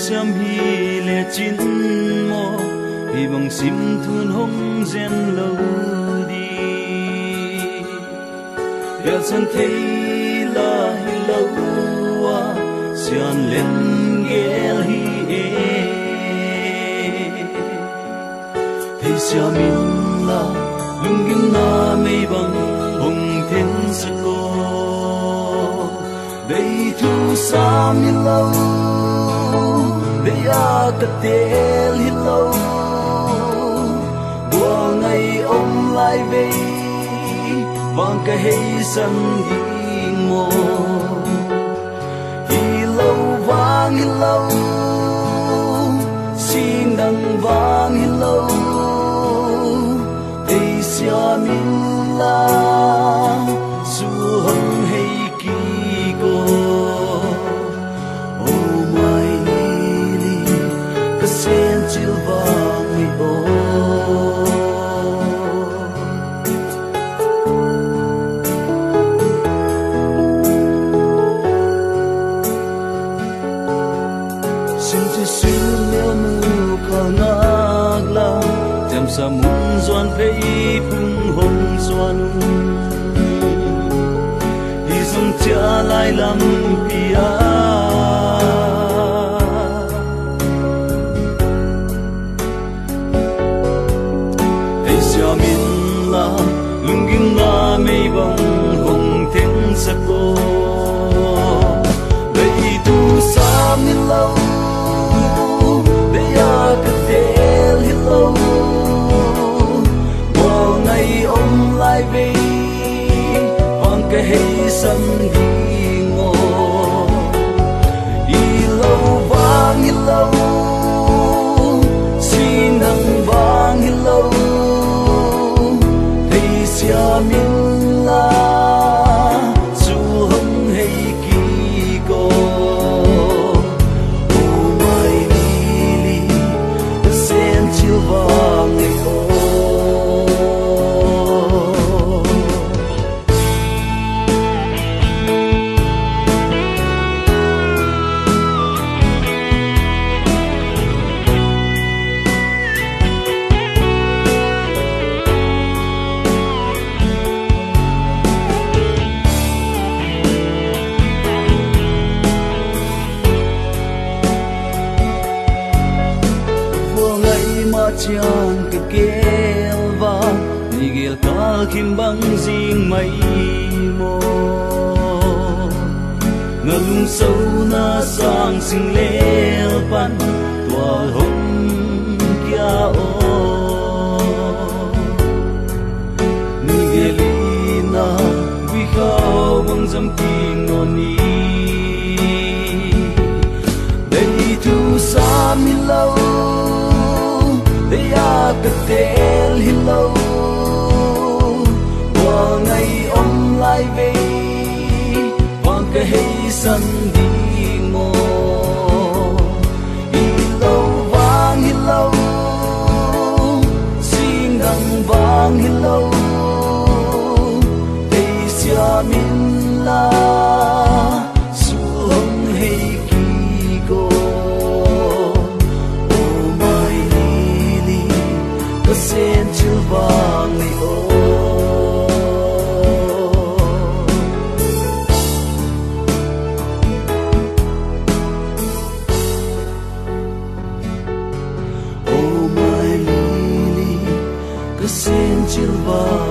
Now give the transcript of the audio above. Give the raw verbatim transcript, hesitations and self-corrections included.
Siam hi le chin maw, hi bang sim thun hong zen lou di. Bial san thei la hi lou a, sian len gel hi e. Thei siam inla, lunggimna mei bang hong theng sak aw. Bei thu sam hi lou, bei a ka tel hi lou. Bual ngai om lai vei, vang ka hei san ding maw. Hi lou vang hi lou, sing dang vang hi lou. Thei siam inla, su hong hei kik aw. Oh my lily, ka sen chil vang hi aw. Sim chi sim neu mu ka ngak la, tiam sa mun zuan phei phung hong zuan. Hi zong chia lai lampi a. Thei siam inla, lunggimna mei bang hong theng sak aw. Bei thu sam hi lou, bei a ka tel hi lou. Bual ngai om lai vei, vang ka hei san ding aw. Hi lou vang hi lou, sing dang vang hi lou. Thei siam inla, su hong hei kik aw. Oh my lily, ka sen chil vang hi aw. Bual ngai ma chiang ka gel va, ni gel ka khim bang zing mai maw. Nga lungsauna sang sing lel pan tual hong kia aw. Ni gel ina gui khau bang zam king nawn ni. Bei thu sam hi lou, bei a ka tel hi lou. Bual ngai om lai vei, vang ka hei san ding maw. Hi lou vang hi lou, sing dang vang hi lou. Thei siam inla, su hong hei kik aw. Oh my lily, ka sen chil vang hi aw. Oh my lily, ka sen chil vang